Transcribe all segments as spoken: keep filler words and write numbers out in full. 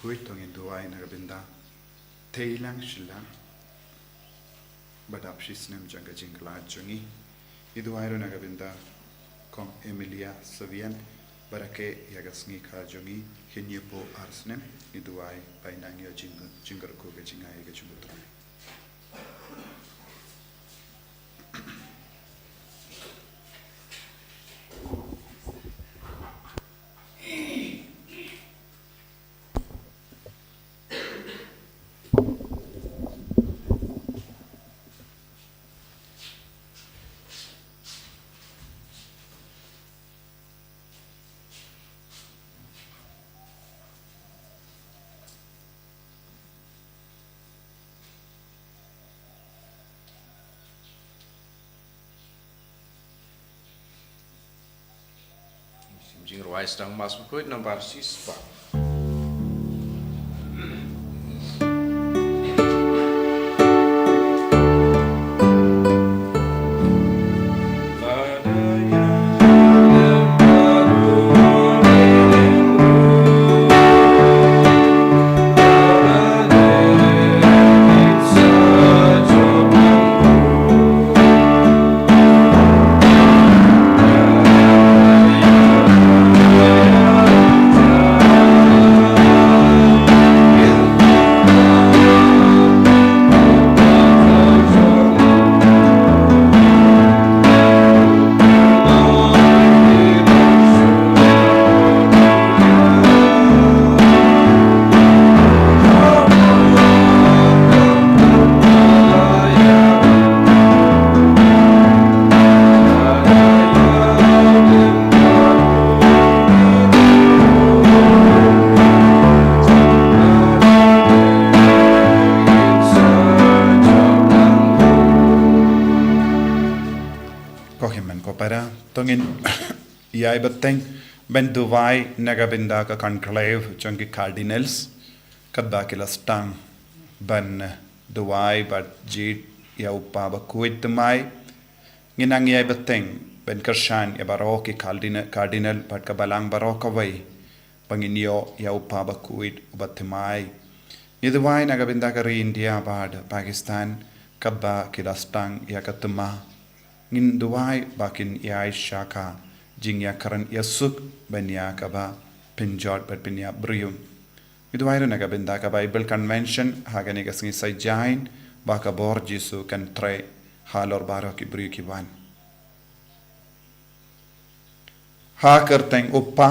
Bakhuid, to ngin duwai na ka bynta tei lang shi lang ba dap shi snem jong ka jingkhlad jong ngi. Ngi duwai ruh na ka bynta Kong Emilia Savian ba rakhe ïa ka sngi kha jong ngi, hynñiewphew ar snem. Ngi duwai ba in nang ïoh jing, jingkyrkhu ka jingai ka jong u Trai. Jingrwai sdang Mass Bakhuid nambar shispah. Ko hynmen ko para, to ngin ïai bteng ban duwai na ka bynta ka conclave jong ki cardinals, katba ki la sdang ban duwai bad jied ïa u Kpa Bakhuid thymmai. Ngin nang ïai bteng ban kyrshan ïa baroh ki cardinal, cardinal bad ka balang baroh kawei, ba ngin ïoh ïa u Kpa Bakhuid uba thymmai. Ngi duwai na ka bynta ka ri India bad Pakistan, katba ki la sdang ïa ka thymmai. Ngin duwai ba kin ïai shah ka jingïakren ïasuk ban ïa kaba pynjot bad pynïap briew. Ngi duwai ruh na ka bynta ka Bible Convention ha kane ka sngi Saitjaiñ, ba ka bor Jisu kan trei halor baroh ki briew ki wan. Ha ka kyrteng u Kpa,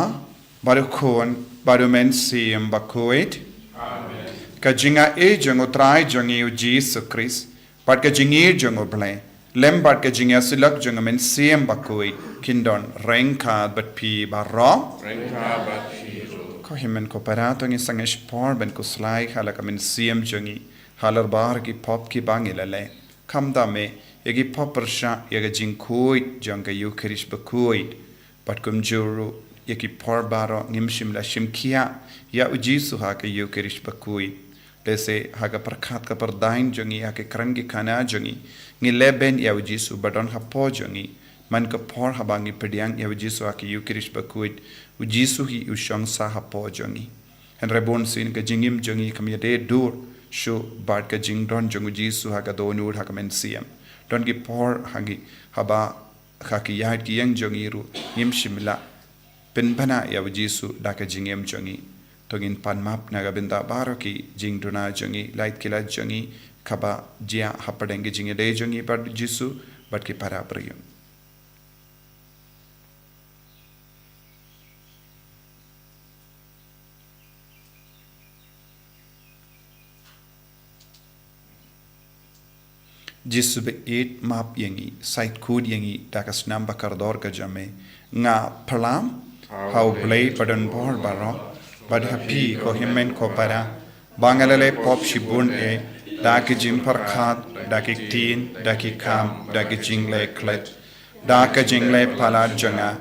bad u Khun, bad u Mynsiem Bakhuid. Amen. Ka jingaiei jong u Trai jong ngi u Jisu Khrist, bad ka jingïeit jong u Blei, lem bad ka jingïasyllok jong u Mynsiem Bakhuid, kin don ryngkat bad phi baroh. Ryngkat bad phi ruh. Ko hynmen ko para, to ngin sangeh shipor ban khuslai ha la ka mynsiem jong ngi halor baroh ki pop kiba ngi la leh. Khamtam eh ïa ki pop pyrshah ïa ka jingkhuid jong ka Eukharist Bakhuid. Bad kumjuh ruh ïa ki por baroh ngim shym la shim khia ïa u Jisu ha ka Eukharist Bakhuid. Lehse ha ka pyrkhat ka pyrdaiñ jong ngi, ha ki kren ki khana jong ngi, ngi leh beiñ ïa u Jisu ba don hapoh jong ngi. Man ka por haba ngi pdiang ïa u Jisu ha ka Eukharist Bakhuid, u Jisu hi u shong sah hapoh jong ngi. Hynrei bunsien ka jingim jong ngi kam ïadei dur shuh bad ka jingdon jong u Jisu ha ka dohnud ha ka mynsiem. Don ki por ha ngi haba ha ki ïaid ki ïeng jong ngi ruh ngim shym la pynbna ïa u Jisu da ka jingim jong ngi. To ngin pan map na ka bynta baroh ki jingduna jong ngi, lait ki lait jong ngi kaba jia hapdeng ki jingïadei jong ngi bad u Jisu bad ki para briew. Jisu ba ïeit, map ïa ngi, shait khuid ïa ngi da ka snam ba kordor ka jong me. Nga phla ha u Blei ba don bor baroh, bad ha phi ko hynmen ko para, ba nga la leh pop shibun eh, da ki jingpyrkhat, da ki ktien, da ki kam, da ki jingleh khlem. Da ka jingleh palat jong nga,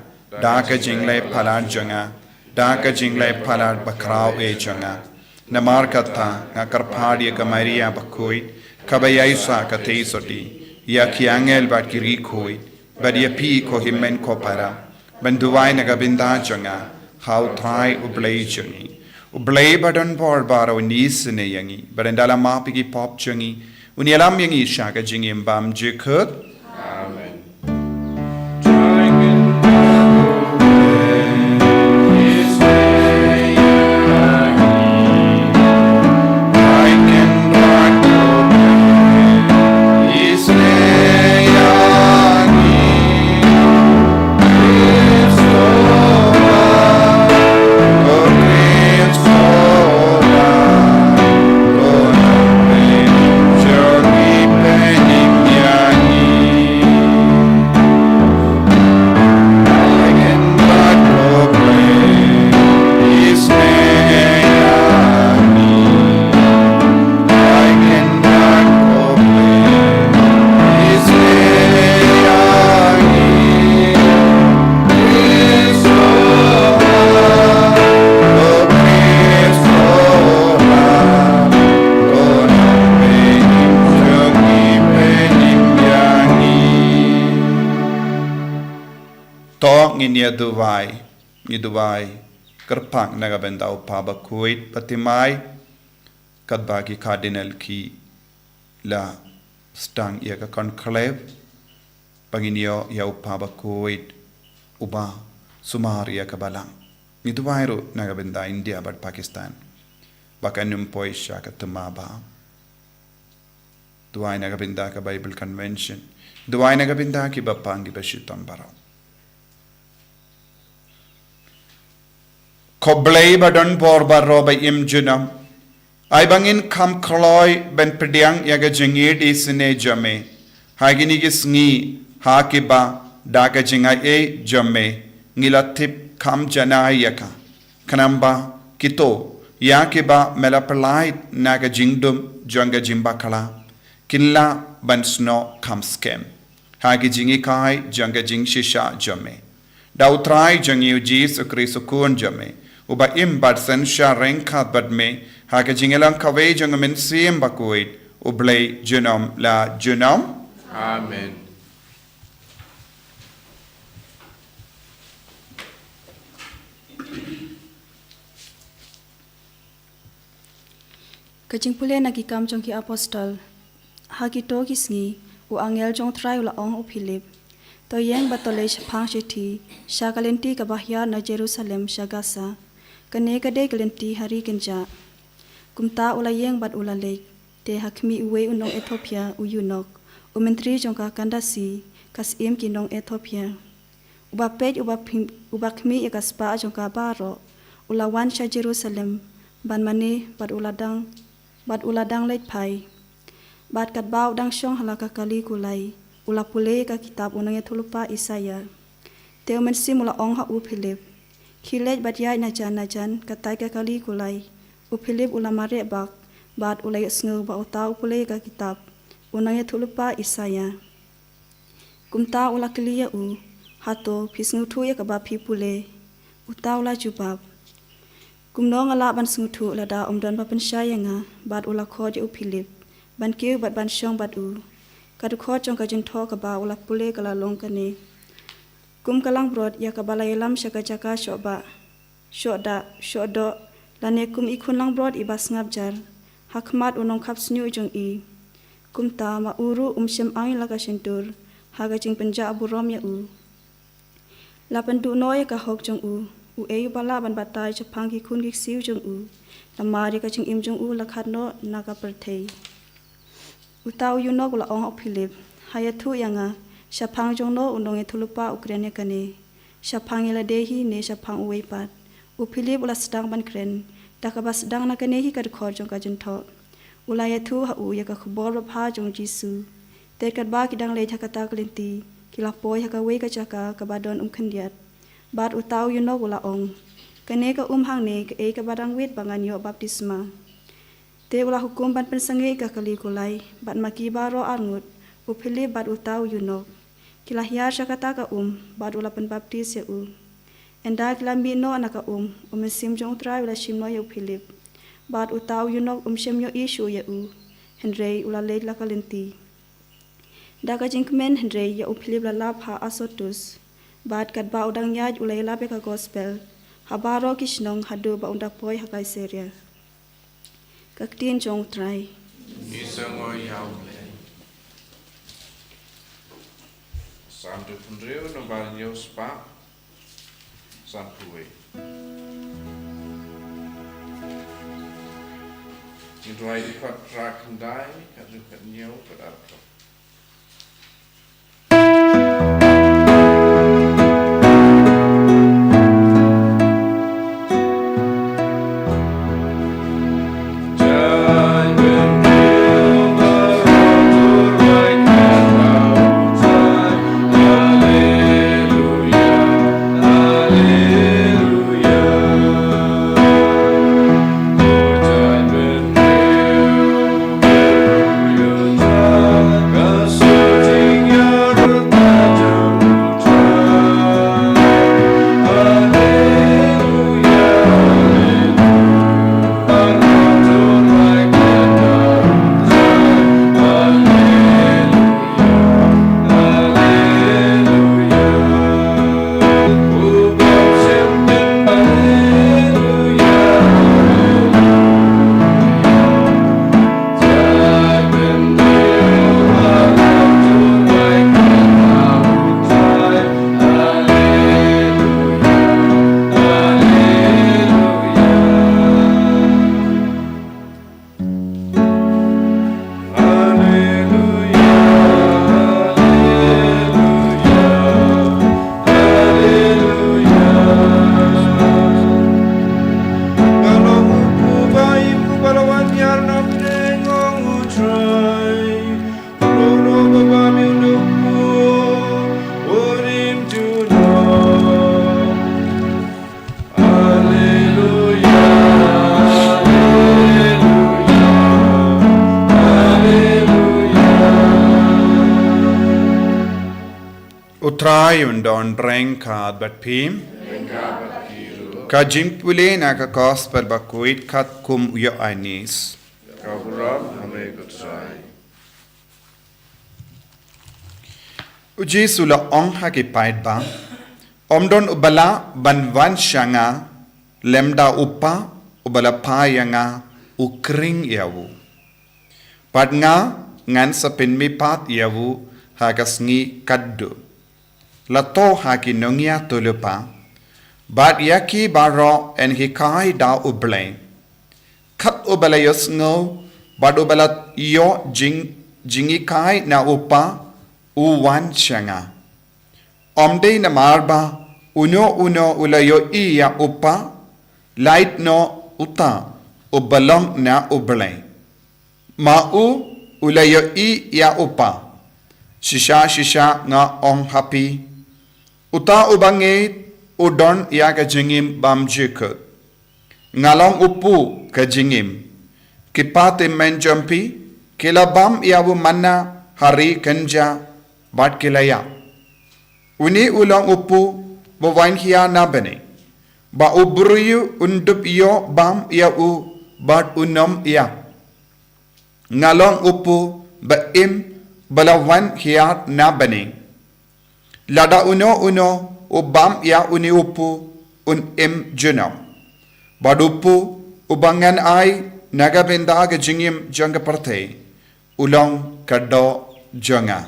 da ka jingleh palat jong nga, da ka jingleh palat bakhraw eh jong nga. Namar kata nga kyrpad ïa ka Maria Bakhuid, kaba ïaisah ka theisotti, ïa ki angel bad ki riewkhuid, bad ïa phi ko hynmen ko para, ban duwai na ka bynta jong nga ha u Trai u Blei jong ngi. U Blei ba don bor baroh un isynei ïa ngi, bad un da la map ïa ki pop jong ngi, un ïalam ïa ngi sha ka jingim bymjukut. Amen. To ngin ïa duwai, ngi duwai kyrpang na ka bynta u Papa Bakhuid Bartimai, katba ki Cardinal ki la sdang ïa ka conclave, ba ngin ïoh ïa u Papa Bakhuid uba sumar ïa ka Balang. Ngi duwai ruh na ka bynta India bad Pakistan, ba kan ym poi sha ka thma bha. Duwai na ka bynta ka Bible Convention. Duwai na ka bynta ki bapang ki bashitom baroh. Ko Blei ba don bor baroh ba im junom, ai ba ngin kham kloi ban pdiang ïa ka jingïeit isynei jong me ha kine ki sngi, ha kiba da ka jingaiei jong me ngi la tip kham janai ïa ka. Khnang ba kito ïa kiba me la pyllait na ka jingdum jong ka jingbakla, kin lah ban snoh kham skhem ha ki jinghikai jong ka jingshisha jong me. Da U Trai jong ngi U Jisu Khrist U Khun jong me, uba im bad synshar ryngkat bad me ha ka jingïalang kawei jong U Mynsiem Bakhuid, U Blei junom la junom. Amen. Ka jingpule na Ki Kam jong ki Apostol. Ha kito ki sngi, u angel jong U Trai u la ong ha u Philip, "To ïeng bad to leit shaphang shithi sha ka lynti kaba hiar na Jerusalem sha Gaza. Kane ka dei ka lynti ha ri kynjah." Kumta u la ïeng bad u la leit. Te ha khmih, uwei u nong Ethiopia, u eunuch, u myntri jong ka Kandasi, ka syiem ki nong Ethiopia, uba peit, uba phim-, uba khmih ïa ka spah jong ka baroh, u la wan sha Jerusalem ban mane, bad u la dang, bad u la dang leit phai. Bad katba u dang shong ha la ka kali kulai, u la pule ïa ka kitab u nongïathuhlypa Isaïah. Te U Mynsiem u la ong ha u Philip, "Khie leit bad ïaid najan najan katei ka kali kulai." U Philip u la mareh bak, bad u la ïohsngew ba uta u pule ïa ka kitab u nongïathuhlypa Isaïah. Kumta u la kylli ïa u, "Hato phi sngewthuh ïa kaba phi pule?" Uta u la jubab, "Kumno nga lah ban sngewthuh lada ym don ba pynshai ïa nga?" Bad u la khot ïa u Philip ban kiew bad ban shong bad u. Ka dkhot jong ka jingthoh kaba u la pule ka la long kane: Kum ka langbrot ïa kaba la ïalam sha ka jaka shoh bah, shoh dah, shoh doh, lane kum i khun langbrot iba sngap jar ha khmat u nongkhap shñiuh jong i, kumta ma u ruh um shym ang ïa la ka shyntur ha ka jingpynjah burom ïa u. La pynduh noh ïa ka hok jong u. Uei uba lah ban batai shaphang ki khun ki ksiew jong u? Namar ïa ka jingim jong u la khad noh na ka pyrthei. Uta u eunuch u la ong ha u Philip, "Ha ïathuh ïa nga, shaphang jong no u nongïathuhlypa u kren ïa kane? Shaphang ïa lade hi ne shaphang uwei pat?" U Philip u la sdang ban kren da kaba sdang na kane hi ka dkhot jong ka jingthoh. U la ïathuh ha u ïa ka khubor babha jong U Jisu. Te katba ki dang leit ha kata ka lynti, ki la poi ha kawei ka jaka kaba don um khyndiat. Bad uta u eunuch u la ong, "Kane ka um hangne kaei kaba dang wit ba ngan ïoh baptisma?" Te u la hukum ban pynsangeh ïa ka kali kulai, bad ma ki baroh arngut, u Philip bad uta u eunuch, ki la hiar sha kata ka um, bad u la pynbaptis ïa u. Ynda ki la mih noh na ka um, U Mynsiem jong U Trai u la shim noh ïa u Philip. Bad uta u eunuch um shym ïohi shuh ïa u, hynrei u la leit la ka lynti da ka jingkmen, hynrei ïa u Philip la lap ha Azotus. Bad katba u dang ïaid u la ïalap ïa ka gospel, ha baroh ki shnong haduh ba un da poi ha Kaisaria. Ka ktien jong U Trai. Ngi sngew ïa U Blei. Psalm dkhot hynriew, nombar hynñiew spah sanphew wei. Ngi duwai dkhot phra khyndai, khathynriew, khathynñiew, khatarphew. U Trai un don ryngkat bad phi. Ka jingpule na ka Gospel bakhuid katkum u Ïoannis. Ka burom ha me ko Trai. U Jisu u la ong ha ki paidbah, ym don uba lah ban wan sha nga lymda u Kpa uba la phah ïa nga u khring ïa u. Bad nga ngan sa pynmihpat ïa u ha ka sngi khadduh. La thoh ha ki nongïathuhlypa bad ïa ki baroh yn hikai da U Blei. Kat uba la ïohsngew bad uba la ïoh jing, jinghikai na u Kpa u wan sha nga. Ym dei namar ba uno uno u la ïohi ïa u Kpa, lait noh uta uba long na U Blei. Ma u u la ïohi ïa u Kpa. Shisha shisha nga ong ha phi, uta uba ngeit u don ïa ka jingim bymjukut. Nga long u kpu ka jingim. Ki pateng mynjong phi ki la bam ïa u manna ha ri kynja bad ki la ïap. Une u long u kpu ba wan hiar na bneng, ba u briew un dup ïoh bam ïa u bad un ym ïap. Nga long u kpu ba im ba la wan hiar na bneng. Lada uno uno u bam ïa une u kpu un im junom. Bad u kpu uba ngan ai na ka bynta ka jingim jong ka pyrthei u long ka doh jong nga.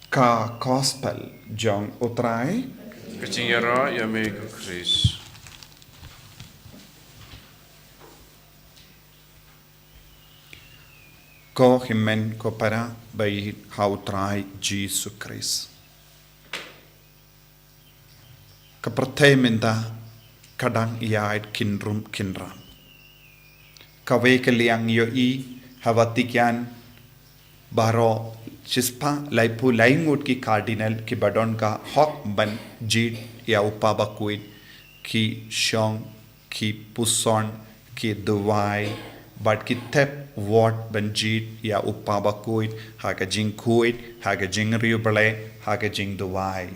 Ka Gospel jong U Trai. Ka jingïaroh ïa me ko Khrist. Ko hynmen ko para ba ïeit ha U Trai Jisu Khrist. Ka pyrthei mynta ka dang ïaid kynrum kynram. Kawei ka liang ïohi ha Vatican baroh shispah laiphew lai ngut ki cardinal kiba don ka hok ban jied ïa u Kpa bakhuid ki shong ki puson ki duwai bad ki thep wad ban jied ïa u Kpa bakhuid ha ka jingkhuid, ha ka jingriewblei, ha ka jingduwai.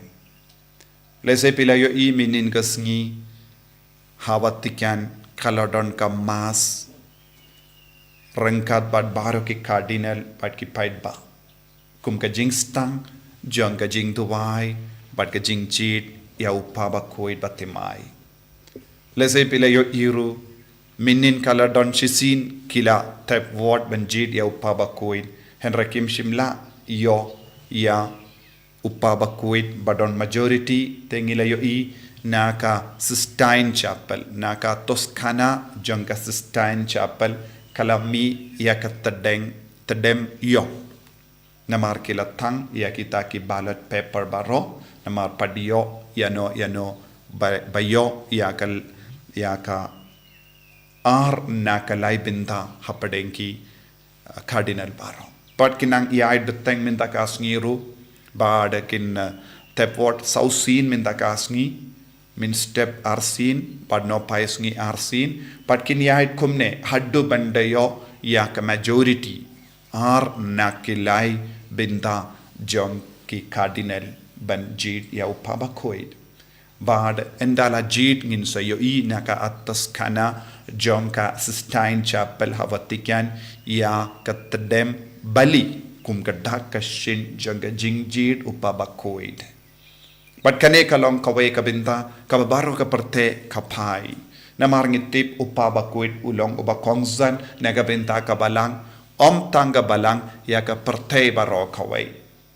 Lehse phi la ïohi mynhynnin ka sngi ha Vatican ka la don ka mass ryngkat bad baroh ki Cardinal bad ki paidbah, kum ka jingstad jong ka jingduwai bad ka jingjied ïa u Papa Bakhuid ba thymmai. Lehse phi la ïohi ruh, mynhynnin ka la don shisien ki la thep vote ban jied ïa u Papa Bakhuid, hynrei kim shym la ïoh ïa u Papa Bakhuid ba don majority. Te ngi la ïohi na ka Sistine Chapel, na ka Toscana jong ka Sistine Chapel, ka la mih ïa ka tdeng, tdem ïoh. Namar ki la thang ïa kita ki ballot paper baroh, namar pat ïoh ïano ïano ba, ba ïoh ïa ka, ïa ka ar na ka lai bynta hapdeng ki, uh, Cardinal baroh. Bad ki nang ïaid bteng mynta ka sngi ruh, bad kin, uh, thep vote saw sien mynta ka sngi, mynstep ar sien, bad nohphai sngi ar sien, bad kin ïaid kumne haduh ban da ïoh ïa ka majority, ar na ki lai bynta jong ki Cardinal ban jied ïa u Papa Bakhuid. Bad ynda la jied ngin sa ïohi na ka Toscana jong ka Sistine Chapel ha Vatican ïa ka tdem bali kum ka dak ka shin jong ka jingjied u Papa Bakhuid. Bad kane ka long kawei ka bynta kaba baroh ka pyrthei ka phai. Namar ngi tip u Papa Bakhuid u long uba kongsan na ka bynta ka balang, ym tang ka balang, ïa ka pyrthei baroh kawei.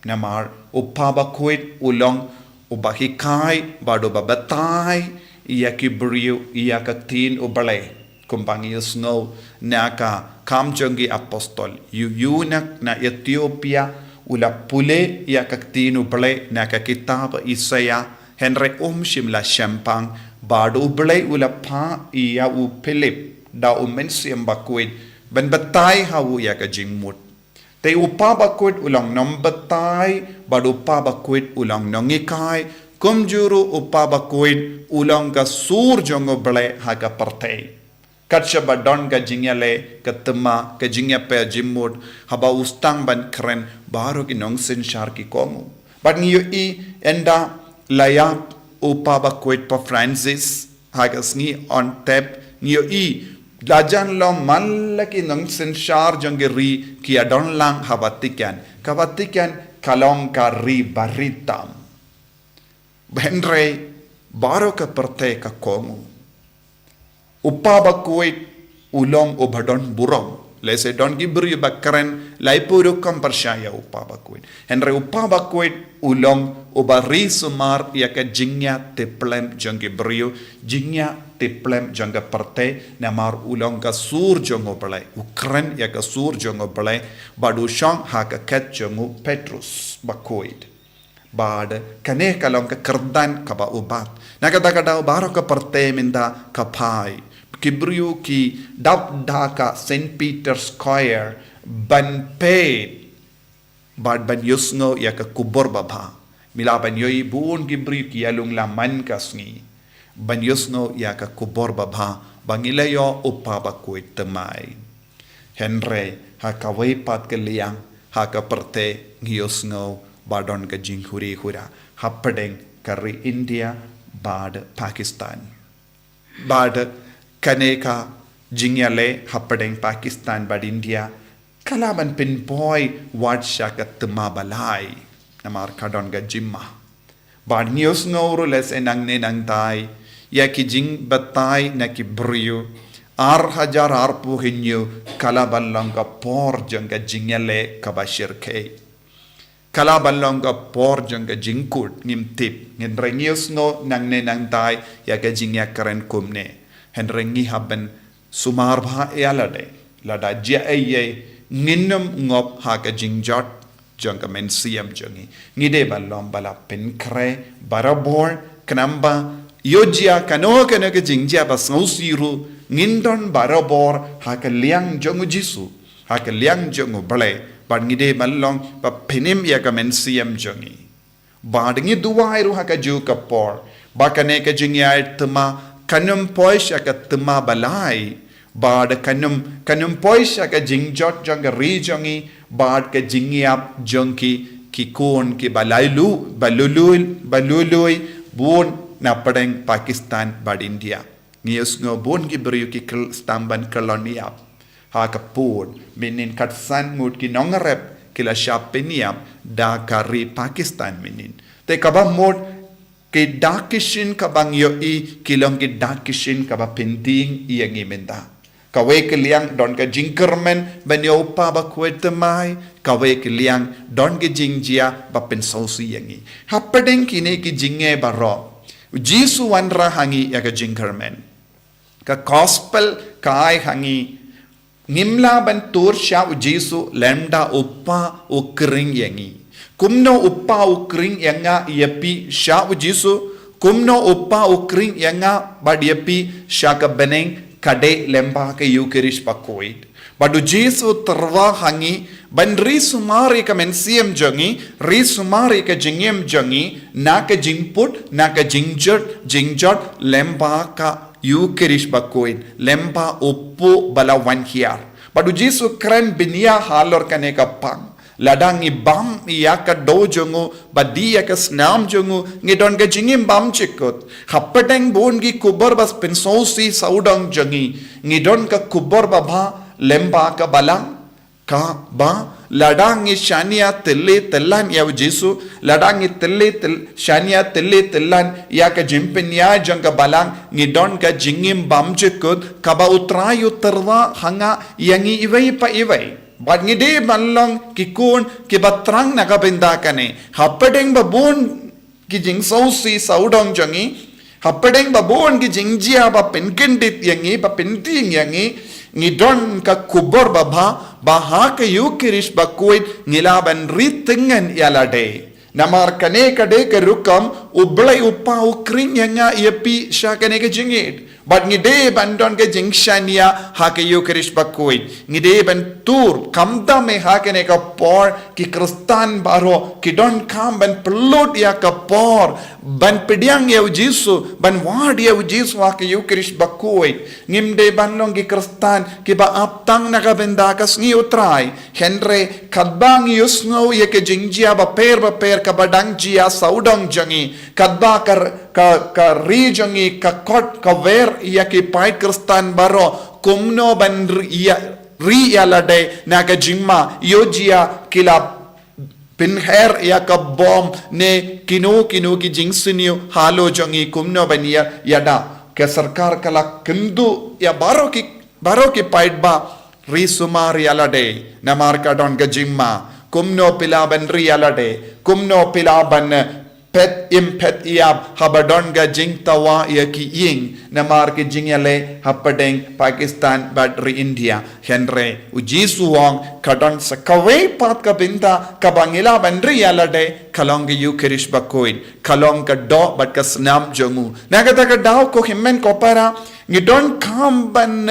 Namar u Papa Bakhuid u long uba hikai bad uba batai ïa ki briew ïa ka ktien u Blei. Kumba ngi ïohsngew na ka Kam jong ki Apostol, u eunuch na Ethiopia u la pule ïa ka ktien u Blei na ka kitab Isaïah, hynrei um shym la shemphang, bad u Blei u la phah ïa u Philip da u Mynsiem Bakhuid ban batai ha u ïa ka jingmut. Te u Papa Bakhuid u long nongbatai, bad u Papa Bakhuid u long nonghikai, kumjuh ruh u Papa Bakhuid u long ka sur jong u Blei ha ka pyrthei. Kat shaba don ka jingïaleh, ka thymmai, ka jingïapher jingmut, haba u sdang ban kren, baroh ki nongsynshar ki kohnguh. Bad ngi ïohi ynda la ïap u Papa Bakhuid Pope Francis, ha ka sngi Hynñiewtrep, ngi ïohi la jan long man la ki nongsynshar jong ki ri ki ïadon lang ha Vatican. Ka Vatican ka long ka ri baritam. Hynrei baroh ka pyrthei ka kohnguh. U Papa Bakhuid u long uba don burom. Lehse don ki briew ba kren laiphew rukom pyrshah ïa u Papa Bakhuid. Hynrei u Papa Bakhuid u long uba ri sumar ïa ka jingïatiplem jong ki briew, jingïatiplem jong ka pyrthei, namar u long ka sur jong u Blei, u kren ïa ka sur jong u Blei, bad u shong ha ka khet jong u Petrus Bakhuid. Bad kane ka long ka kyrdan kaba u bat. Na kata ka daw baroh ka pyrthei mynta ka phai. Ki briew ki dap da ka Saint Peter's Square ban peit bad ban ïohsngew ïa ka khubor babha. Ngi lah ban ïohi bun ki briew ki ïalum la man ka sngi ban ïohsngew ïa ka khubor babha ba ngi la ïoh u Papa Bakhuid thymmai. Hynrei ha kawei pat ka liang ha ka pyrthei ngi ïohsngew ba don ka jinghuri hura hapdeng ka ri India bad Pakistan. Bad kane ka jingïaleh hapdeng Pakistan bad India ka lah ban pynpoi wat sha ka thymmai ba lai. Namar ka don ka jingma. Bad ngi ïohsngew ruh lehse nangne nangtai ïa ki jingbatai na ki briew. Ar hajar arphew hynñiew ka lah ban long ka por jong ka jingïaleh kaba shyrkhei. Ka lah ban long ka por jong ka jingkut ngim tip. Hynrei ngi ïohsngew nangne nangtai ïa ka jingïakren kumne. Hynrei ngi hap ban sumar bha ïa lade. Lada jia ei ei ngin ym ngop ha ka jingjot jong ka mynsiem jong ngi. Ngi dei ban long ba la pynkhreh barabor, khnang ba ïoh jia kano kano ka jingjia ba sngewsih ruh ngin don barabor ha ka liang jong u Jisu, ha ka liang jong u Blei, bad ngi dei ban long ba pynim ïa ka mynsiem jong ngi. Bad ngi duwai ruh ha kajuh ka por ba kane ka jingïaid thymmai kan ym poi sha ka thymmai ba lai, bad kan ym, kan ym poi sha ka jingjot jong ka ri jong ngi bad ka jingïap jong ki, ki khun kiba lai lu, ba lului, ba lului bun na pdeng Pakistan bad India. Ngi ïohsngew bun ki briew ki kyl-, sdang ban kyllon ïap. ha ka pud. Mynnin katsan ngut ki nongrep ki la shah pynïap da ka ri Pakistan mynnin. Te kaba mut ki dak ki shin kaba ngi ïohi ki long ki dak ki shin kaba pyndieng ïa ngi mynta. Kawei ka liang don ka jingkyrmen ban ïa u kpa ba khuid thymmai, kawei ka liang don ka jingjia ba pynsngewsih ïa ngi. Hapdeng kine ki jingeh baroh, Jisu wanrah ha ngi ïa ka jingkyrmen. Ka gospel ka ai ha ngi, ngim lah ban tur sha u Jisu lymda u kpa u khring ïa ngi. Kumno u kpa u khring ïa nga ïa phi sha u Jisu, kumno u kpa u khring ïa nga bad ïa phi sha ka bneng, ka dei lyngba ka Ïukharist bakhuid. Bad u Jisu u tyrwa ha ngi ban ri sumar ïa ka mynsiem jong ngi, ri sumar ïa ka jingim jong ngi, na ka jingput, na ka jingjot, jingjot lyngba ka Ïukharist bakhuid, lyngba u kpu ba la wan hiar. Bad u Jisu u kren bniah halor kane ka pang. Lada ngi bam ïa ka doh jong u, ba die ïa ka snam jong u, ngi don ka jingim bymjukut. Hapdeng bun ki khubor ba pynsngewsih sawdong jong ngi, ngi don ka khubor babha lyngba ka Balang. Kaba lada ngi shaniah tylli tyllan ïa u Jisu, lada ngi tylli tyl-, shaniah tylli tyllan ïa ka jingpynïaid jong ka Balang, ngi don ka jingim bymjukut, kaba u Trai u tyrwa ha nga ïa ngi iwei pa iwei. Bad ngi dei ban long ki khun kiba thrang na ka bynta kane. Hapdeng ba bun ki jingsngewsih sawdong jong ngi, hapdeng ba bun ki jingjia ba pynkyndit ïa ngi, ba pyndieng ïa ngi, ngi don ka khubor babha, ba ha ka Ïukharist bakhuid ngi lah ban ri tyngen ïa lade. Namar kane ka dei ka rukom u Blei u kpa u khring ïa nga ïa phi sha kane ka jingïeit. Bad ngi dei ban don ka jingshaniah ha ka Ïukharist bakhuid. Ngi dei ban tur, khamtam eh ha kane ka por, ki Khristan baroh ki donkam ban pynlut ïa ka por ban pdiang ïa u Jisu, ban wad ïa u Jisu ha ka Ïukharist bakhuid. Ngim dei ban long ki Khristan kiba ap tang na ka bynta ka sngi u Trai. Hynrei katba ngi ïohsngew ïa ka jingjia bapher bapher kaba dang jia sawdong jong ngi, katba ka, ka, ka ri jong ngi ka khot ka wer ïa ki paid Khristan baroh kumno ban ri ïa, ri ïa lade na ka jingma, ïoh jia ki la pynher ïa ka bom ne kino kino ki jingsniew halor jong ngi, kumno ban ïa, ïada. Ka sorkar ka la kynduh ïa baroh ki, baroh ki paidbah, ri sumar ïa lade namar ka don ka jingma. Kumno phi lah ban ri ïa lade, kumno phi lah ban, eh, phet im phet ïap haba don ka jingthaw ïa ki ïing namar ki jingïaleh hapdeng Pakistan bad ri India. Hynrei u Jisu u ong ka don sa kawei pat ka bynta kaba ngi lah ban ri ïa lade, ka long ka Ïukharist bakhuid, ka long ka doh bad ka snam jong u. Na kata ka daw ko hynmen ko para, ngi donkam ban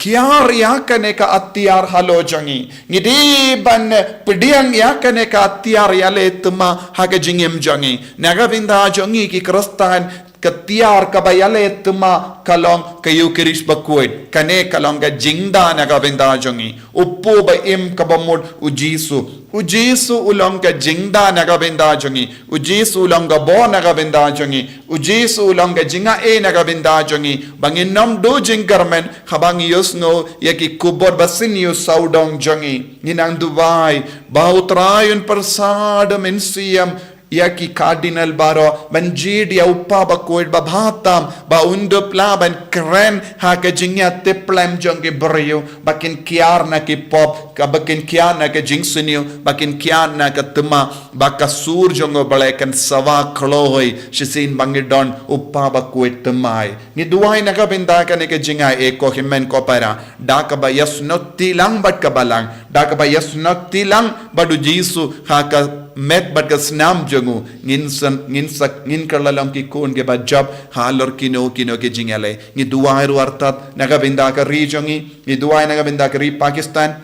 kiar ïa kane ka atiar halor jong ngi. Ngi dei ban pdiang ïa kane ka atiar ïaleh thymmai ha ka jingim jong ngi. Na ka bynta jong ngi ki Khristan, ka tiar kaba ïaleh thymmai ka long ka Ïukharist bakhuid. Kane ka long ka jingda na ka bynta jong ngi. U kpu ba im kaba mut u Jisu. U Jisu u long ka jingda na ka bynta jong ngi. U Jisu u long ka bor na ka bynta jong ngi. U Jisu u long ka jingai na ka bynta jong ngi. Ba ngin ym duh jingkyrmen haba ngi ïohsngew ïa ki khubor basniew sawdong jong ngi. Ngi nang duwai ba u Trai un pyrsad mynsiem ïa ki Cardinal baroh ban jied ïa u Kpa bakhuid babha tam, ba un dup lah ban kren ha ka jingïatiplem jong ki briew, ba kin kiar na ki pop, ka ba kin kiar na ka jingsniew, ba kin kiar na ka thymmai, ba ka sur jong u Blei kan sawa khlaiñ shisien ba ngi don u Kpa bakhuid thymmai. Ngi duwai na ka bynta kane ka jingai, e ko hynmen ko para, da kaba ïasnohkti lang bad ka Balang, da kaba ïasnohkti lang bad u Jisu ha ka met bad ka snam jong u, ngin san, ngin sak, ngin kylla long ki khun kiba jop halor kino kino ki jingïaleh. Ngi duwai ruh artat na ka bynta ka ri jong ngi, ngi duwai na ka bynta ka ri Pakistan,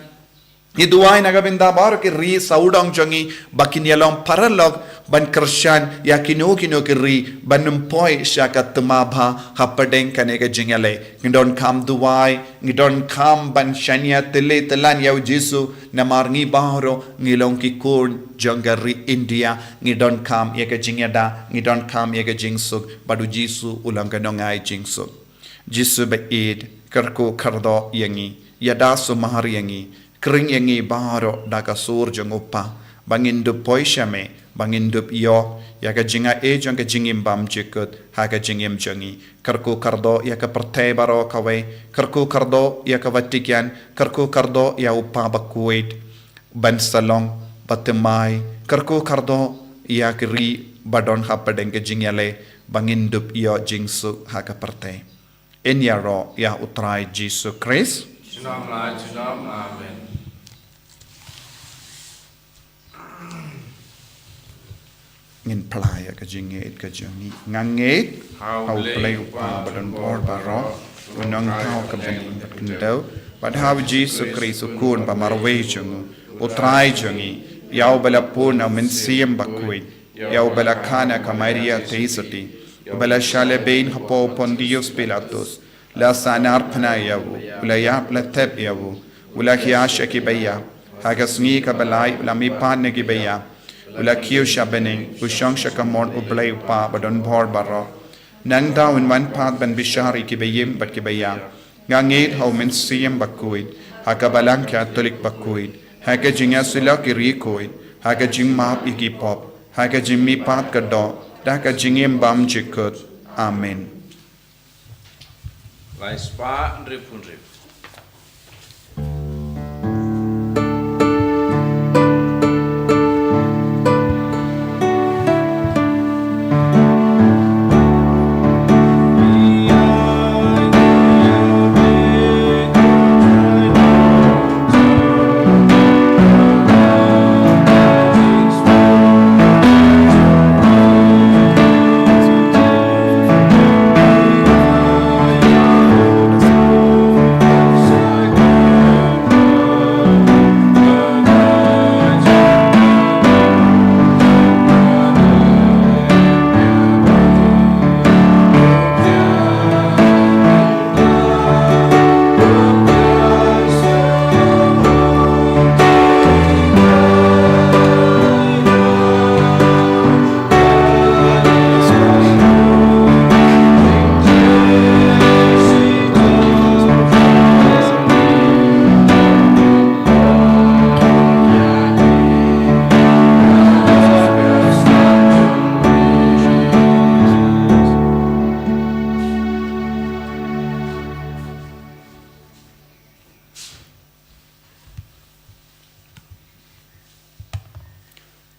ngi duwai na ka bynta baroh ki ri sawdong jong ngi, ba kin ïalong paralok ban kyrshan ïa kino kino ki ri, ban ym poi sha ka thymmai bha hapdeng kane ka jingïaleh. Ngi donkam duwai, ngi donkam ban shaniah tylli tyllan ïa u Jisu, namar ngi baroh ngi long ki khun jong ka ri India, ngi donkam ïa ka jingïada, ngi donkam ïa ka jingsuk, bad u Jisu u long ka nongai jingsuk. Jisu ba ïeit, kyrkhu kyrdoh ïa ngi. ïada sumar ïa ngi, khring ïa ngi baroh da ka sur jong u Kpa, ba ngin dup poi sha me, ba ngin dup ïoh ïa ka jingaiei jong ka jingim bymjukut ha ka jingim jong ngi. Kyrkhu kyrdoh ïa ka pyrthei baroh kawei, kyrkhu kyrdoh ïa ka Vatican, kyrkhu kyrdoh ïa u Kpa Bakhuid, ban sa long ba thymmai, kyrkhu kyrdoh ïa ka ri ba don hapdeng ka jingïaleh, ba ngin dup ïoh jingsuk ha ka pyrthei. Yn ïaroh ïa u Trai Jisu Khrist. Junom la junom. Amen. Ngin phla ïa ka jingngeit ka jong ngi. Nga ngeit ha u Blei u Kpa badonbor baroh, u Nongthaw ka bneng bad khyndew, bad ha u Jisu Khrist u Khun ba marwei jong u, u Trai jong ngi, ïa uba la pun na u Mynsiem Bakhuid, ïa uba la kha na ka Maria Theisotti, uba la shah lehbeiñ hapoh u Pontius Pilatus, la sahnarphna ïa u, u la ïap la thep ïa u, u la hiar sha ki baïap, ha ka sngi kaba lai u la mihpat na ki baïap, u la kiew sha bneng, u shong sha kamon u Blei u Kpa badonbor baroh. Nangta un wan pat ban bishar ïa ki baïing bad ki baïap. Nga ngeit ha u Mynsiem Bakhuid, ha ka Balang Katholik bakhuid, ha ka jingïasyllok ki riewkhuid, ha ka jingmap ïa ki pop, ha ka jingmihpat ka doh, da ka jingim bymjukut. Amen. Lai spah hynriew phew hynriew.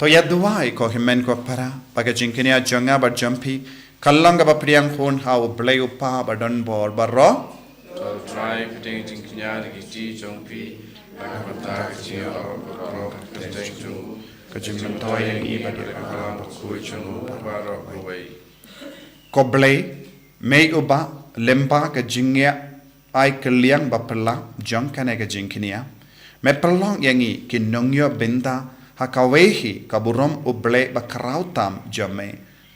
To ïa duwai ko hynmen ko para, ba ka jingkñia jong nga bad jong phi kan long kaba pdiang hun ha u Blei u Kpa badonbor baroh. To Trai, pdiang jingkñia da ki kti jong phi, ha ka bynta ka jingïaroh baroh ka kyrteng jong u, ka jingmyntoi ïa ngi bad ïa ka Balang Bakhuid jong u baroh kawei. Ko Blei, me uba lyngba ka jingïa ai kylliang baphylla jong kane ka jingkñia, me pynlong ïa ngi ki nongïoh bynta ha kawei hi ka burom u Blei bakhraw tam jong me.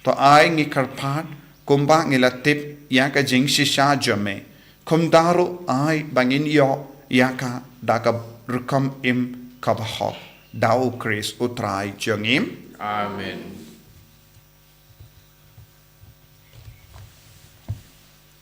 To ai ngi kyrpad kumba ngi la tip ïa ka jingshisha jong me. Kumta ruh ai ba ngin ïoh ïa ka da ka rukom im kaba hok. Da u Khrist u Trai jong ngi. Amen.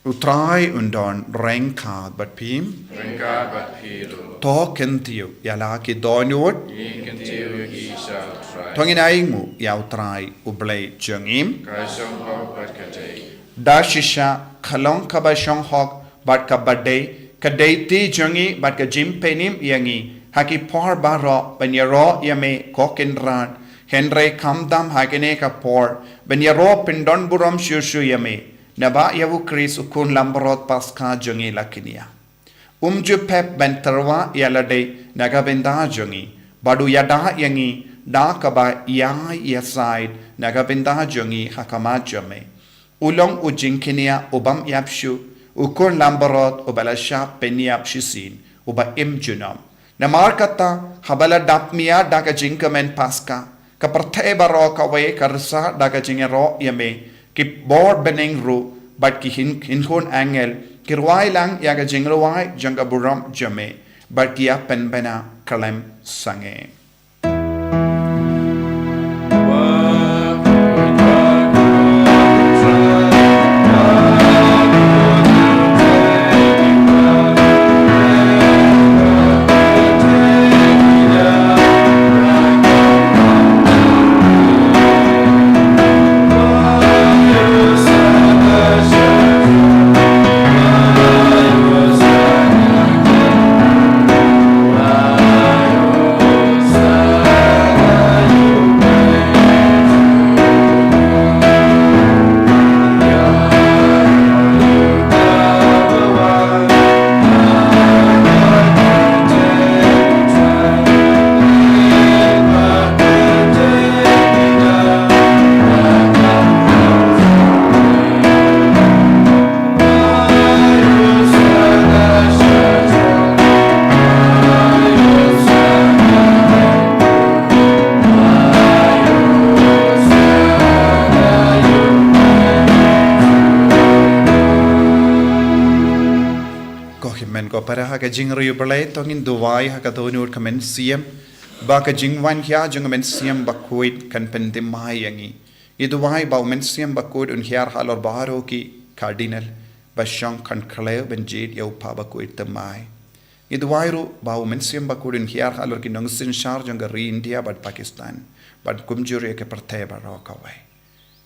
U Trai un don ryngkat bad phi. Ryngkat bad phi ruh. To kyntiew ïa la ki dohnud. Ngi kyntiew ïa ki sha u Trai. To ngin ainguh ïa u Trai u Blei jong ngi. Ka shong hok bad ka dei. Da shisha ka long kaba shong hok bad kaba dei, ka dei ti jong ngi bad ka jingpynim ïa ngi ha ki por baroh ban ïaroh ïa me ko Kynrad. Hynrei khamtam ha kane ka por ban ïaroh pyndonburom shuh shuh ïa me, naba ïa u Khrist u Khun Langbrot Paskha jong ngi la kñia. Um ju pep ban tyrwa ïa lade na ka bynta jong ngi, bad u ïada ïa ngi da kaba ïai ïasaid na ka bynta jong ngi ha khmat jong me. U long u jingkñia u bym ïap shuh, u Khun Langbrot uba la shah pynïap shisien, uba im junom. Namar kata, haba la dap mia da ka jingkmen Paskha, ka pyrthei baroh kawei ka rsa da ka jingïaroh ïa me, ki bor bneng ruh bad ki hyn-, hynhun angel ki rwai lang ïa ka jingrwai jong ka burom jong me, bad ki ïa pynbna khlem sangeh. Ka jingriewblei, to ngin duwai ha ka dohnud ka mynsiem, ba ka jingwan khia jong ka mynsiem bakhuid kan pynthymmai ïa ngi. Ngi duwai ba u mynsiem bakhuid un hiar halor baroh ki Cardinal ba shong kham khlem ban jied ïa u Pha Bakhuid thymmai. Ngi duwai ruh ba u mynsiem bakhuid un hiar halor ki nongsynshar jong ka ri India bad Pakistan, bad kumjuh ïa ka pyrthei baroh kawei.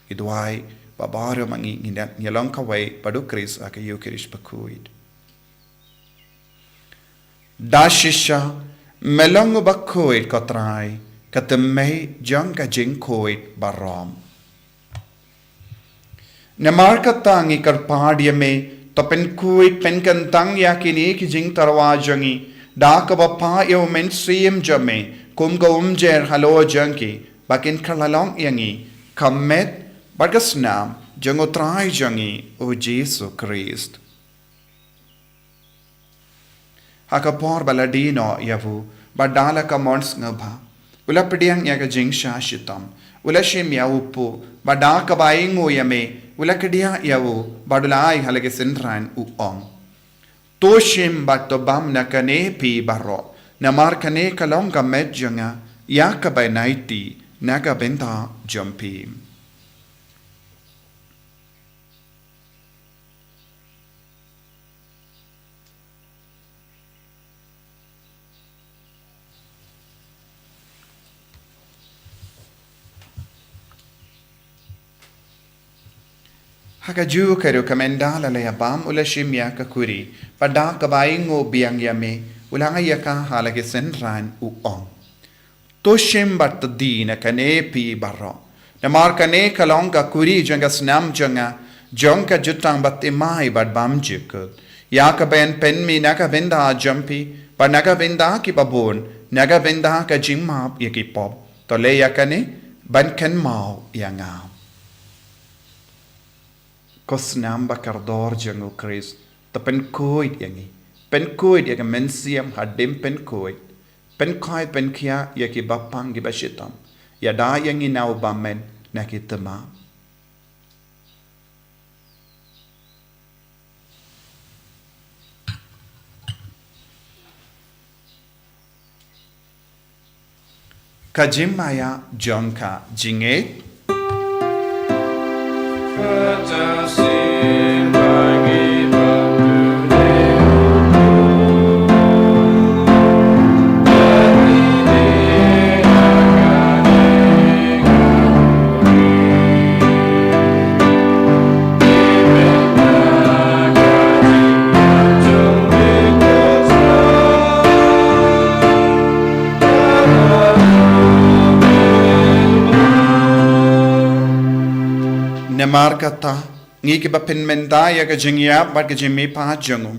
Ngi duwai ba baroh ma ngi ngin ïa long kawei bad u Khrist ha ka Eukharist bakhuid. Da shisha me long u bakhuid, ko Trai, ka thymmei jong ka jingkhuid baroh. Namar kata ngi kyrpad ïa me, to pynkhuid pynkyntang ïa kine ki jingtyrwa jong ngi da kaba phah ïa u mynsiem jong me kum ka umjer halor jong ki, ba kin kylla long ïa ngi ka met bad ka snam jong u Trai jong ngi u Jisu Khrist. Ha ka por ba la die noh ïa u, bad da la ka mon sngewbha, u la pdiang ïa ka jingshah shitom, u la shim ïa u puh, bad da kaba ainguh ïa me, u la kdiah ïa u, bad u la ai ha la ki synran, u ong: To shim bad to bam na kane phi baroh, namar kane ka long ka met jong nga ïa kaba yn aiti na ka bynta jong phi. Ha kajuh ka ruh, ka mynta la la ïa bam, u la shim ïa ka kuri, bad da kaba ainguh biang ïa me, u la ai ïa ka ha la ki synran, u ong: To shim bad to die na kane phi baroh, namar kane ka long ka kuri jong ka snam jong nga, jong ka jutang baptisma bad bymjukut, ïa kaba yn pynmih na ka bynta jong phi bad na ka bynta ki babun, na ka bynta ka jingmap ïa ki pop. To leh ïa kane ban kynmaw ïa nga. Ko snam ba kordor jong u Khrist, to pynkhuid ïa ngi, pynkhuid ïa ka mynsiem hadien pynkhuid, pynkhuid pynkhiah ïa ki bapang ki bashitom, ïada ïa ngi na u bymmen na ki thymmai. Ka jingmaïa jong ka jingngeit. Namar kata, ngi kiba pynmynta ïa ka jingïap bad ka jingmihpat jong u,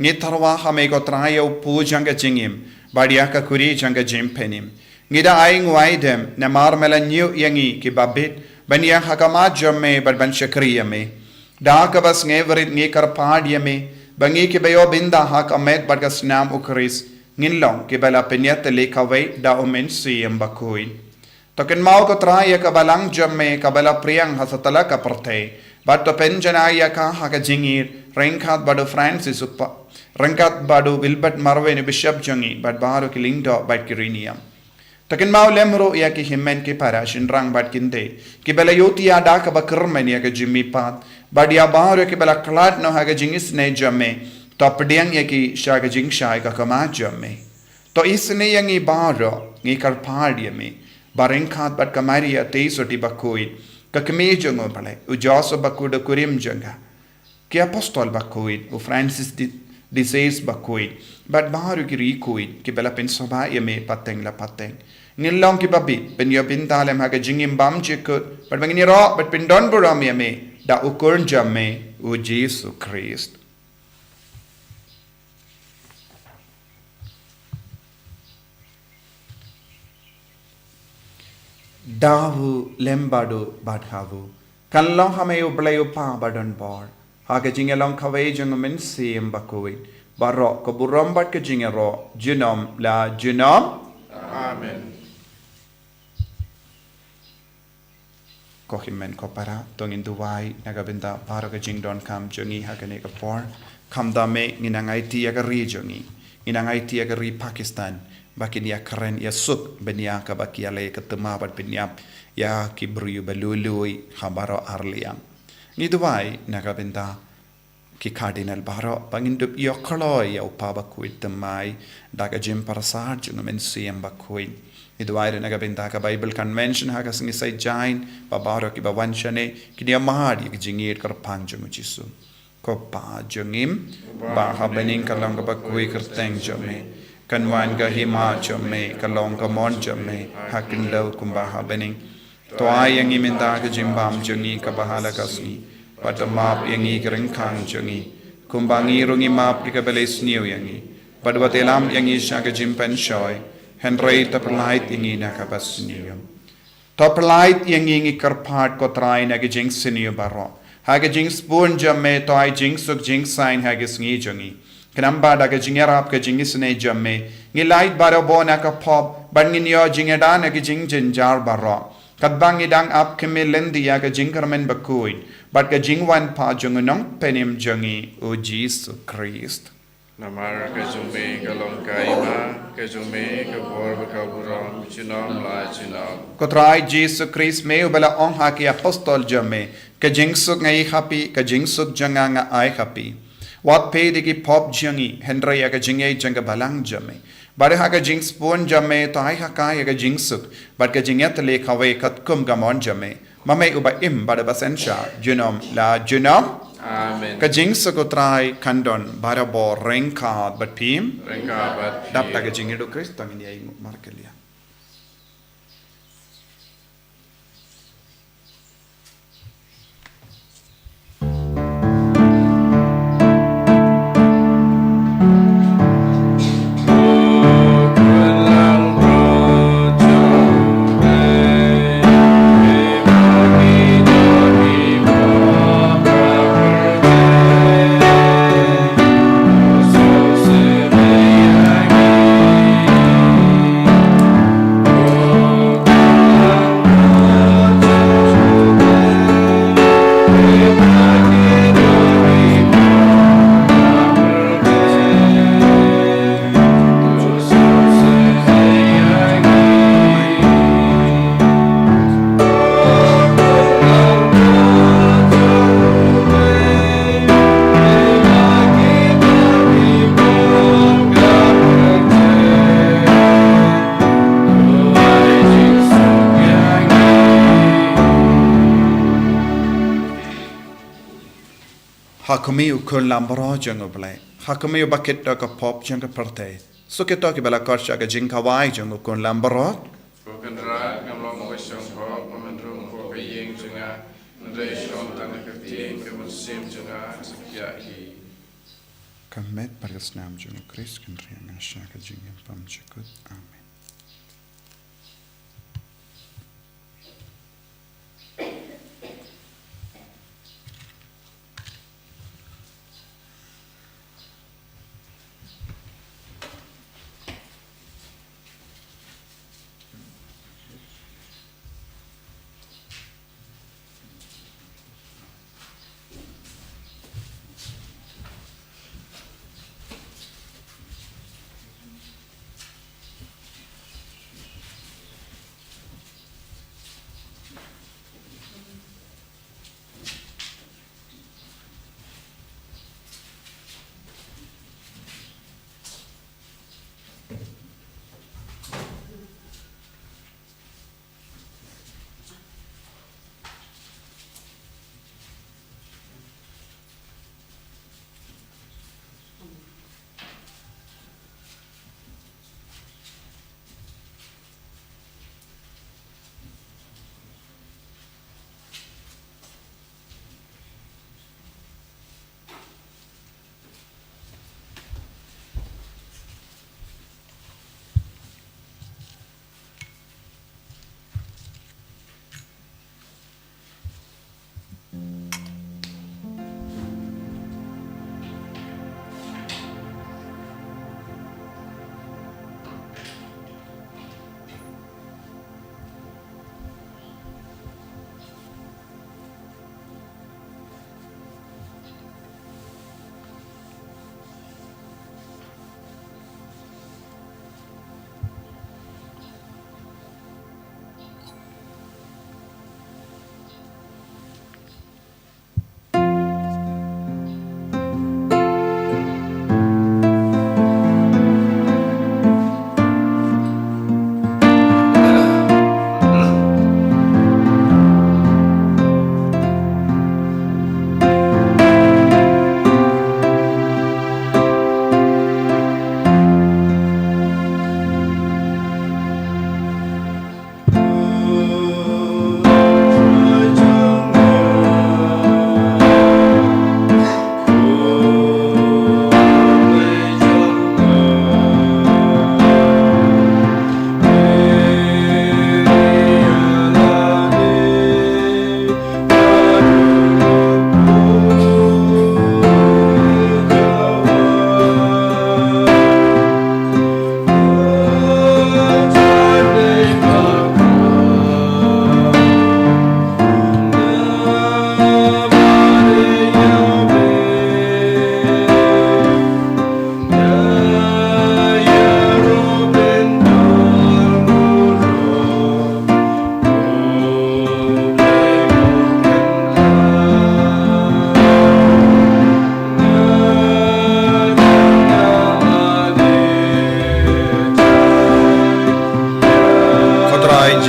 ngi tyrwa ha me ko Trai ïa u puh jong ka jingim bad ïa ka kuri jong ka jingpynim. Ngi da ainguh aidem namar me la ñiew ïa ngi kiba bit ban ïeng ha khmat jong me bad ban shakri ïa me. Da kaba sngewrit ngi kyrpad ïa me ba ngi kiba ïoh bynta ha ka met bad ka snam u Khrist, ngin long kiba la pynïatylli kawei da u Mynsiem Bakhuid. To kynmaw ko Trai ïa ka balang jong me kaba la pdiang ha satlak ka pyrthei, bad to pynjanai ïa ka ha ka jingïeit ryngkat bad u Francis u Pa-, ryngkat bad u Wilbert Marwein u Bishop jong ngi bad baroh ki lyngdoh bad ki riewniam. To kynmaw lem ruh ïa ki hynmen ki para, shynrang bad kynthei kiba la ïohthiah da kaba kyrmen ïa ka jingmihpat, bad ïa baroh kiba la khlad noh ha ka jingisynei jong me, to pdiang ïa ki sha ka jingshai ka khmat jong me. To isynei ïa ngi baroh, ngi kyrpad ïa me, ba ryngkat bad ka Maria Theisotti bakhuid, ka kmie jong u Blei, u Joseph bakhuid u kurim jong ka, ki apostol bakhuid, u Francis di, di Assisi bakhuid, bad baroh ki riewkhuid kiba la pynsngewbha ïa me pateng la pateng, ngin long kiba bit ban ïoh bynta lem ha ka jingim bymjukut, bad ba ngin ïaroh bad pyndonburom ïa me da u Khun jong me, u Jisu Khrist. Da u lem bad u bad ha u, kan long ha me u Blei u Pa badonbor, ha ka jingïalong kawei jong u Mynsiem Bakhuid, baroh ka burom bad ka jingïaroh junom la junom. Amen. Ko hynmen ko para, to ngin duwai na ka bynta baroh ka jingdonkam jong ngi ha kane ka por. Khamtam eh ngin nang aiti ïa ka ri jong ngi. Ngin nang aiti ïa ka ri Pakistan ba kin ïa kren ïa suk bniah kaba ki ïa leh ka tymmen bad bniah ïa ki briew ba lui lui ha baroh arliang. Ngi duwai na ka bynta ki Cardinal baroh ba ngin dup ïoh kloi ïa u Papa bakhuid thymmai da ka jingpyrsad jong u Mynsiem Bakhuid. Ngi duwai ruh na ka bynta ka Bible Convention ha ka sngi Saitjaiñ, ba baroh kiba wan shane kin ïa mad ïa ka jingïeit kyrpang jong u Jisu. Ko Pa jong ngi ba ha bneng, ka long kaba khuid ka kyrteng jong me. Kan wan ka hima jong me, ka long ka mon jong me ha khyndew kumba ha bneng. To ai ïa ngi mynta ka jingbam jong ngi kaba ha la ka sngi. Bad to map ïa ngi ki ryngkang jong ngi, kumba ngi ruh ngi map ïa kiba leh sniew ïa ngi. Bad wat ïalam ïa ngi sha ka jingpynshoi, hynrei to pyllait ïa ngi na kaba sniew. To pyllait ïa ngi, ngi kyrpad ko Trai, na ka jingsniew baroh. Ha ka jingsbun jong me to ai jingsuk jingsaiñ ha ka sngi jong ngi. Khnang ba da ka jingïarap ka jingisynei jong me, ngi lait barabor na ka pop bad ngin ïoh jingïada na ka jingjynjar baroh. Katba ngi dang ap khmih lynti ïa ka jingkyrmen bakhuid bad ka jingwan pat jong u Nongpynim jong ngi u Jisu Khrist. Namar ka jong me ka long ka hima, ka jong me ka bor bad ka burom junom la junom. Ko Trai Jisu Khrist, me uba la ong ha ki apostol jong me, ka jingsuk nga ai ha phi, ka jingsuk jong nga nga ai ha phi. Wat peit ïa ki pop jong ngi, hynrei ïa ka jingïeit jong ka Balang jong me. Bad ha ka jingsbun jong me to ai ha ka ïa ka jingsuk bad ka jingïatylli kawei katkum ka mon jong me, ma me uba im bad uba synshar junom la junom. Amen. Ka jingsuk u Trai kan don barabor ryngkat bad phi. Ryngkat bad phi. Dap da ka jingïeit u Khrist to ngin ïa ïnguh markylliang. Ha khmih u khun langbrot jong U Blei, ha khmih u bakit da ka pop jong ka pyrthei, suk ïa kito kiba la khot sha ka jingkhawai jong u khun langbrot. Ko Kynrad, ngam long uba shong hok, ngam hynrung hapoh ka ïing jong nga, hynrei shong tang ha ka ktien ka mynsiem jong nga, to khia hi. Ka met bad ka snam jong u Khrist kan ri ïa nga sha ka jingim bymjukut. Amen.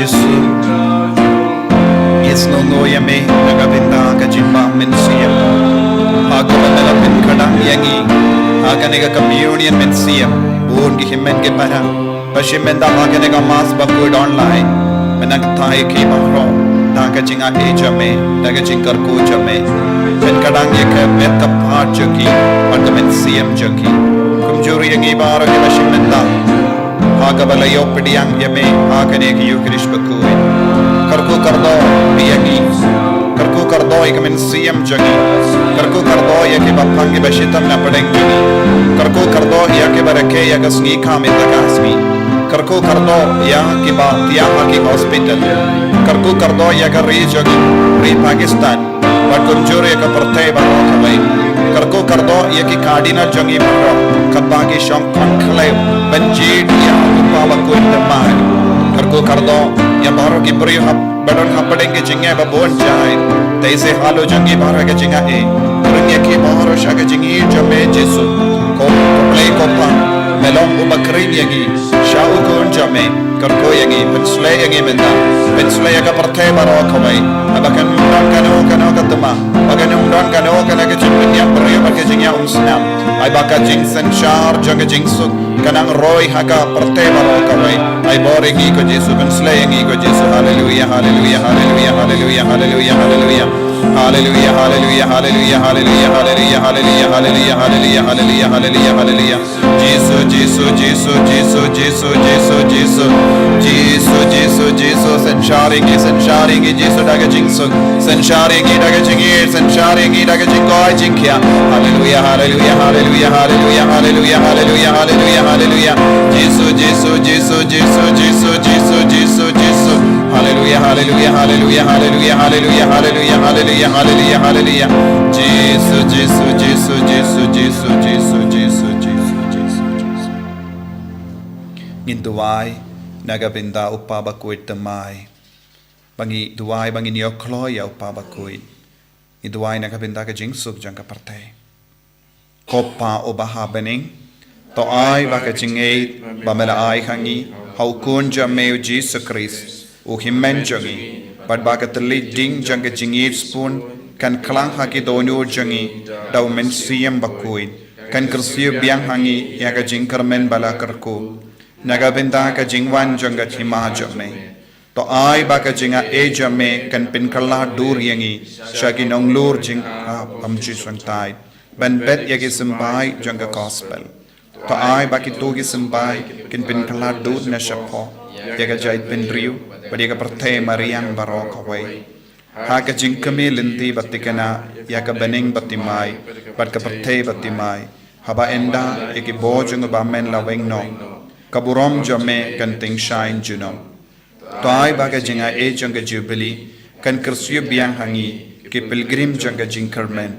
Jisu, ngi sngewnguh ïa me na ka bynta ka jingbam mynsiem. Ha kaba me la pynkhlaiñ ïa ngi ha kane ka communion mynsiem, bun ki hynmen ki para ba shim bynta ha kane ka Mass bakhuid online. Me nang kyrteng ïa ki baroh da ka jingai jong me, da ka jingkyrkhu jong me. Pynkhlaiñ ïa ka met ka phad jong ki bad ka mynsiem jong ki. Kumjuh ïa ngi baroh kiba shim bynta ha kaba la ïoh pdiang ïa me ha kane ka Ïukharist bakhuid. Kyrkhu kyrdoh ïa ngi. Kyrkhu kyrdoh ïa ka mynsiem jong ngi. Kyrkhu kyrdoh ïa kiba pang kiba shitom na pdeng jong ngi. Kyrkhu kyrdoh ïa kiba rakhe ïa ka sngi kham ïa ka sngi. Kyrkhu kyrdoh ïa kiba thiah ha ki hospital. Kyrkhu kyrdoh ïa ka ri jong ngi, ri Pakistan. Bad kumjuh ïa ka pyrthei baroh kawei. Kyrkhu kyrdoh ïa ki cardinal jong ngi baroh, katba ki shong khon khlem ban jied ïa u Kpa bakhuid thymmai. Kyrkhu kyrdoh ïa baroh ki briew hap ba don hapdeng ki jingeh ba bun jait. Te sa halor jong ngi baroh ka jingai. Bring ïa ki baroh sha ka jingïeit jong me Jisu. Ko Blei ko Kpa, me long uba khring ïa ngi sha u Khun jong me. Kyrkhu ïa ngi, pynshlei ïa ngi mynta. Pynshlei ïa ka pyrthei baroh kawei. Ba kan ym don kano kano ka thma, ba kan ym don kano kano ka jingpynïap briew bad ka jingïaumsnam. Ai ba ka jingsynshar jong ka jingsuk kan nang roi ha ka pyrthei baroh kawei. Ai bor ïa ngi ko Jisu, pynshlei ïa ngi ko Jisu. Haleluia, haleluia, haleluia, haleluia, haleluia, haleluia. Haleluia, haleluia, haleluia, haleluia, haleluia, haleluia, haleluia, haleluia, haleluia, haleluia, haleluia. Jisu, Jisu, Jisu, Jisu, Jisu, Jisu, Jisu. Jisu, Jisu, Jisu, synshar ïa ngi, synshar ïa ngi Jisu da ka jingsuk. Synshar ïa ngi da ka jingïeit, synshar ïa ngi da ka jingkoit jingkhiah. Haleluia, haleluia, haleluia, haleluia, haleluia, haleluia, haleluia, haleluia. Jisu, Jisu, Jisu, Jisu, Jisu, Jisu, Jisu. Haleluia, haleluia, haleluia, haleluia, haleluia, haleluia, haleluia, haleluia, haleluia. Jisu, Jisu, Jisu, Jisu, Jisu, Jisu, Jisu, Jisu, Jisu. Ngin duwai na ka bynta u Kpa bakhuid thymmai. Ba ngi duwai ba ngin ïoh kloi ïa u Kpa bakhuid. Ngi duwai na ka bynta ka jingsuk jong ka pyrthei. Ko Kpa uba ha bneng, to ai ba ka jingngeit ba me la ai ha ngi ha u Khun jong me u Jisu Khrist, u Hynmen jong ngi, bad ba ka thylliej ding jong ka jingïeit sbun kan khlaiñ ha ki dohnud jong ngi da u Mynsiem Bakhuid, kan kyrsiew biang ha ngi ïa ka jingkyrmen ba la kyrkhu na ka bynta ka jingwan jong ka hima jong me. To ai ba ka jingai jong me kan pynkylla dur ïa ngi sha ki nonglur jingïarap bymjukut ban bet ïa ki symbai jong ka gospel. To ai ba kito ki symbai kin pynkylla dur na shapoh ïa ka jaitbynriew bad ïa ka pyrthei mariang baroh kawei. Ha ka jingkmie lynti ba thikna ïa ka bneng ba thymmai bad ka pyrthei ba thymmai, haba ynda ïa ki bor jong u bymman la weng noh, ka burom jong me kan tyngshaiñ junom. To ai ba ka jingai jong ka Jubili kan kyrsiew biang ha ngi ki pilgrim jong ka jingkyrmen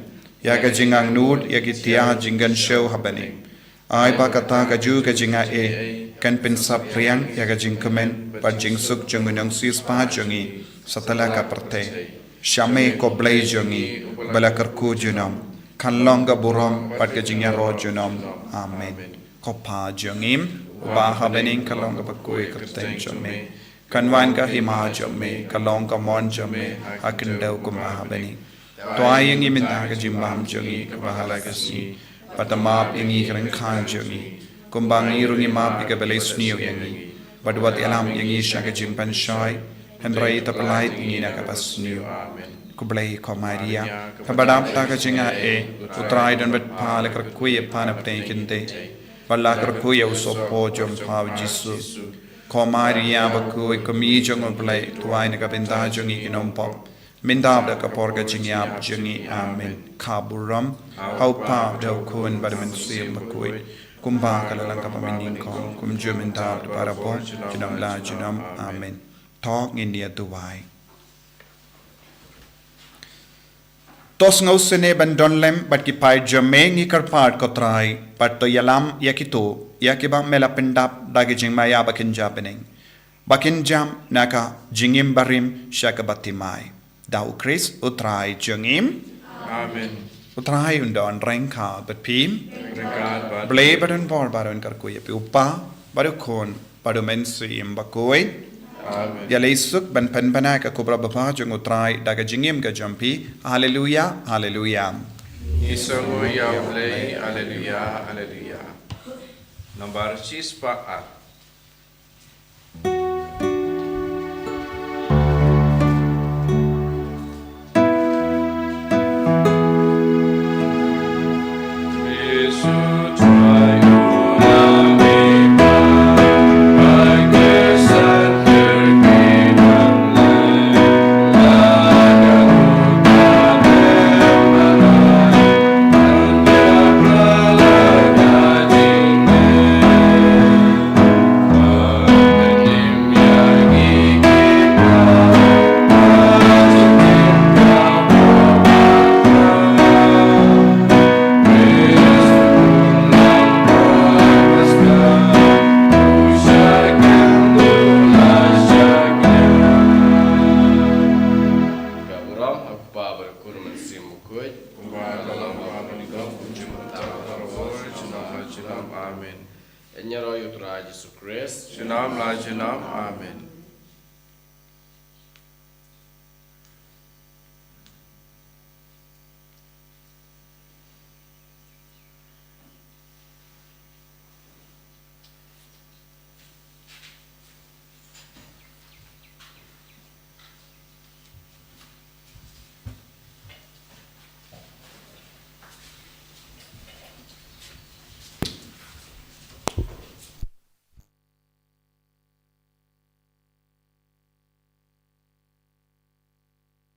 ïa ka jingangnud ïa ki tiar jingkynshew ha bneng. Ai ba kata kajuh ka jingai kan pynsaphriang ïa ka jingkmen bad jingsuk jong u nongsiewspah jong ngi satlak ka pyrthei. Sha me ko Blei jong ngi ba la kyrkhu junom, kan long ka burom bad ka jingïaroh junom. Amen. Ko Pa jong ngi uba ha bneng, kan long kaba kyrkhu ïa ka kyrteng jong me. Kan wan ka hima jong me, kan long ka mon jong me ha khyndew kumba ha bneng. To ai ïa ngi mynta ka jingbam jong ngi kaba ha la ka sngi. Bad to map ïa ngi ki ryngkat jong ngi, kumba ngi ruh ngi map ïa kiba leh sniew ïa ngi. Bad wat ïalam ïa ngi sha ka jingpynshoi, hynrei to pyllait ïa ngi na kaba sniew. Khublei ko Maria, kaba dap da ka jingai, U Trai u don bad pha, la kyrkhu ïa pha na pdeng ki kynthei, bad la kyrkhu ïa u sohpop jong pha u Jisu. Ko Maria bakhuid, ko Kmie jong u Blei, to duwai na ka bynta jong ngi ki nongpop, mynta bad ha ka por ka jingïap jong ngi. Amen. Ka burom ha u Kpa, ha u Khun bad ha u Mynsiem Bakhuid, kumba ka la long kaba mynnyngkong, kumjuh mynta bad barabor, junom la junom. Amen. To ngin ïa duwai. To sngewsynei ban don lem bad ki paid jong me, ngi kyrpad ko Trai, bad to ïalam ïa kito ïa kiba me la pyndap da ki jingmaïa ba kynja bneng, ba kin jam na ka jingim barim sha kaba thymmai. Da u Khrist U Trai jong ngi. Amen. U Trai un don ryngkat bad phi. Ryngkat bad. Blei ba don bor baroh un kyrkhu ïa phi, u Kpa, bad u Khun, bad u Mynsiem Bakhuid. Amen. Ïa lei suk ban pynbna ka khubor babha jong U Trai da ka jingim ka jong phi. Haleluya, haleluya. Ngi sngewnguh ïa U Blei, haleluya, haleluya. Nombar shispah ar. Ka burom ha U Kpa bad U Khun bad U Mynsiem Bakhuid. Kumba ha khmat ba nyngkong, kumjuh mynta, baroh shi junom. Amen. Ïaroh ïa U Trai Jisu Khrist. Junom la junom. Amen.